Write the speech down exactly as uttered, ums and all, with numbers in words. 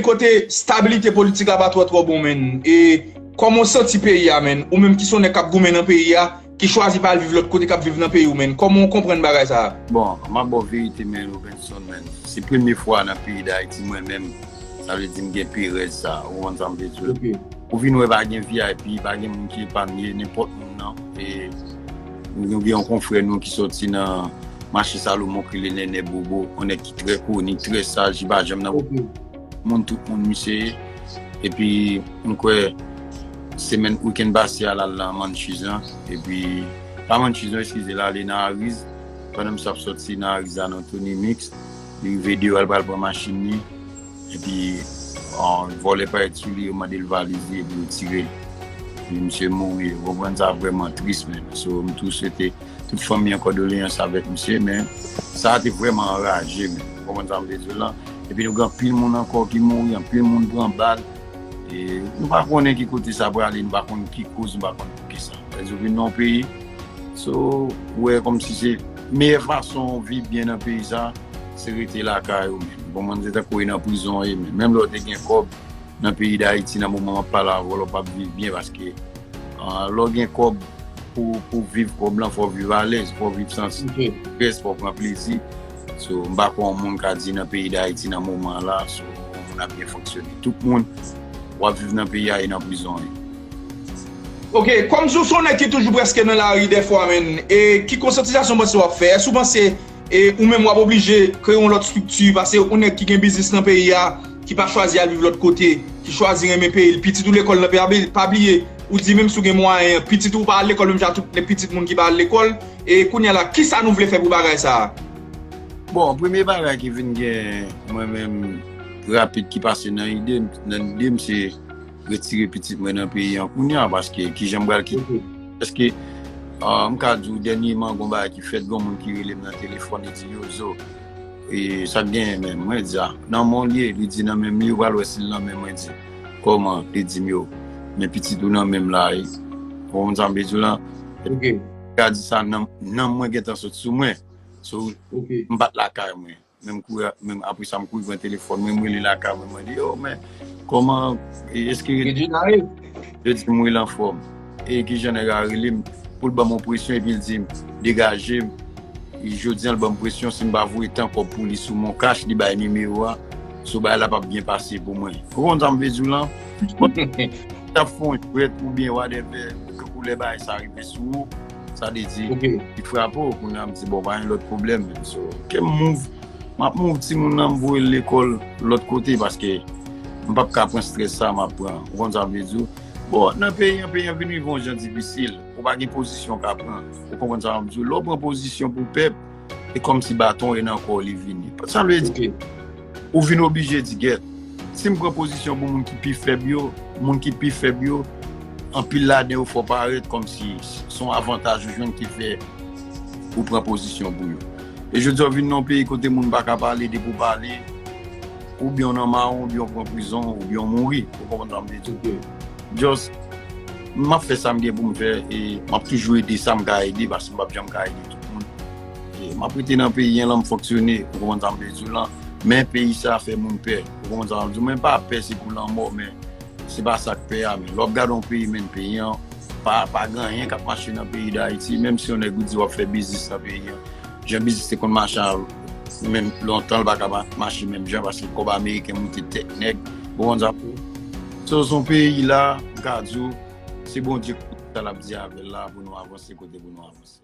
kote stabilite politik la pa twò twò bon, menn. E kòman w santi peyi a, menn? Ou menm ki se yon nèg k ap goumen nan peyi a, ki chwazi pa al viv lòt kote, k ap viv nan peyi w, menn. Kòman w konprann bagay sa a? Bon, m ap ba w verite, menn, Robenson, menn. Se premye fwa nan peyi Dayiti, mwen menm, sa vle di m gen perèz sa, ou konprann sa m vle di w. Ok. Ou vin wè pa gen V I P, pa gen moun ki epanye, nenpòt moun nan. E nou gen yon konfrè nou ki sòti nan mache Salomon ki rele Nènè Bobo, yon nèg ki trè koni, trè saj, li pa janm nan Ok. moun, tout moun misye ye. Epi m kwè semèn, wikenn pase a, l al nan Manchis lan. Epi pa Manchis non, eskize, l ale nan Ariz. Pandan misye ap sòti nan Ariz la, nan Tony Mix, li rive deyò, l pral pran machin li. Epi, ah, vòlè parèt sou li, yo mande l valiz li, epi yo tire l. Epi misye mouri. Ou konprann, sa vrèman tris, menn. So, m tou swete tout fanmi an kondoleyans avèk misye, men sa a te vrèman anraje, menn. Ou konprann sa m vle di w lan? Epi nou gen anpil moun ankò ki mouri, anpil moun pran bal. E nou pa konnen ki kote sa prale, nou pa konn ki koz, nou pa konn poukisa. Lè yo vin nan yon peyi, so, ou wè kòmsi se meyè fason w viv byen nan peyi sa, se rete lakay ou menm. Bon, mwen, se tankou w nan prizon w ye, men menm lè w te gen kòb nan peyi Dayiti, nan moman m ap pale avè w la, w p ap viv byen paske, ah, lè w gen kòb pou, pou viv kòb lan, fò w viv alèz, fò w viv san Ok. strès, fò w pran plezi. So, m pa kwè yon moun ka di nan peyi Dayiti nan moman la, so, yon moun ap byen fonksyone. Tout moun w ap viv nan peyi a e nan prizon w ye. Ok, kòmsi w se yon nèg ki toujou prèske nan lari dèfwa, menn, e ki konsyantizasyon w panse w ap fè? Èske w panse, e, ou menm w ap oblije kreye yon lòt estrikti, paske yon nèg ki gen biznis nan peyi a, ki pa chwazi al viv lòt kote, ki chwazi renmen peyi l, pitit ou lekòl nan peyi a, pa bliye, ou di menm si w gen mwayen, pitit ou pa al lekòl menm jan ak tout lè pitit moun ki pa al lekòl, e kounye a la, kisa nou vle fè pou bagay sa a? Bon, premye bagay ki vin gen mwen menm rapid ki pase nan ide m, nan ide m se retire pitit mwen nan peyi an kounye a, paske kijan m pral kite, Ok. paske, ah, m ka di w dènyèman gon bagay ki fèt, gon moun ki rele m nan telefòn, li di, "Yo, Zo, e, sa k genyen menm?" Mwen di, "A, nan men w l ye." Li di, "Nan men m li." Ou pral wè si l nan men mwen, di, "Kòman?" Li di m, "Yo, men pitit ou nan men m la, e." Ou konprann sa m vle di w lan? Ok. Li ka di sa, nan, nan mwen gentan sot sou mwen. So, Ok. m pa t lakay mwen. Men m kouri, men apre sa, m kouri pran telefòn mwen, m rele lakay mwen, mwen di, "Yo, men kòman, e, èske Regina ye?" Yo di m, "Wi, l anfòm." E kijan nèg la rele m pou l ban m yon presyon, epi l di m, "Degaje m." E jodi a, l ban m presyon, si m pa voye tan kòb pou li sou Mon Cash, li bay nimewo a, so bagay la p ap byen pase pou mwen. Ou konprann sa m vle di w lan? T ap fè yon jwèt oubyen whatever, tankou lè bagay sa rive sou ou, sa vle di, Ok. li frape w, kounye a m di, "Bon, pa gen lòt pwoblèm." So, ke m move, m ap move timoun nan, m voye l lekòl lòt kote, paske m p ap ka pran strès sa m ap pran. Ou konn sa m vle di w? Bon, nan peyi an, peyi an vin rive yon jan difisil. Ou pa gen pozisyon w ka pran. Ou konprann sa m ap di w? Lè w pran pozisyon pou pèp, e kòmsi baton e nan kò w li vini. Sa vle di, Ok. ou vin oblije di, "Gèt, si m pran pozisyon pou moun ki pi fèb yo, moun ki pi fèb yo, anpil ladan yo fè w parèt kòmsi se yon avantaj ou jwenn ki fè ou pran pozisyon pou yo." E jodi a, w vin nan yon peyi kote moun pa ka pale, depi w pale, oubyen w nan mawon, oubyen w pran prizon, oubyen w mouri. Ou konprann sa m vle di w? Ok. Just, m ap fè sa m gen pou m fè, e m ap toujou ede sa m ka ede, paske m p ap janm ka ede tout moun. E m ap rete nan peyi an, lan m fonksyone, ou konprann sa m vle di w lan. Men peyi sa fè moun pè, ou konprann sa m vle di w. Men pa pè se pou lanmò, men se pa sa k pè a, men lè w ap gade yon peyi, men peyi an pa, pa gen anyen k ap mache nan peyi Dayiti, menm si yon nèg ou di w ap fè biznis nan peyi an. Jan biznis te konn mache a, menm lontan, l pa ka ma-, mache menm jan, paske kòb ameriken moute tèt nèg. Ou konprann sa? So, se yon peyi la, m ka di w, se Bondye k konn sa l ap di avè l la pou nou avanse kote pou nou avanse.